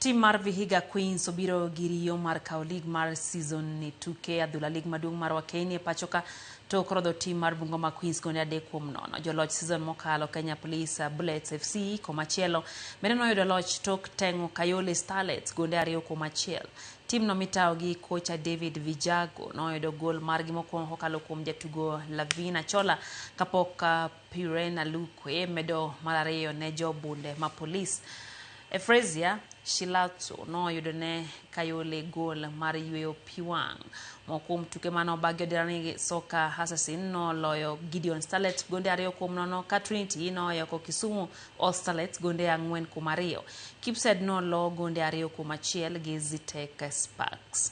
Tim mar Vihiga Queens obiro gi riyo mar kawo lig mar season ni tuke adhula lig maduong' mar Wakeni e pachoka tok rodho tim mar Bungoma Queens gonde 3-0. Joloch season mokalo Kenya Police Bullets FC komachielo bende noyudo loch tok teng'o Kayole Starlets gonde 2-1. Timno mitawo gi kocha David Vijago noyudo gol margi mokwongo kokalo kuom jatugo Lavina Chola kapok Pirena Lukwe medo mar ariyo ne jo bunde ma Police. Efresia Shilatso noyudo ne Kayole gol mar yweyo pi wang'. Moko kuom tuke mane obagi odirani Soka Assassin noloyo Gideon Starlets gonde 2-0 ka Trinity noyoko Kisumu All Starlets gonde 4-2. Kipsed nolo gonde 2-1 gi Zitek Sparks.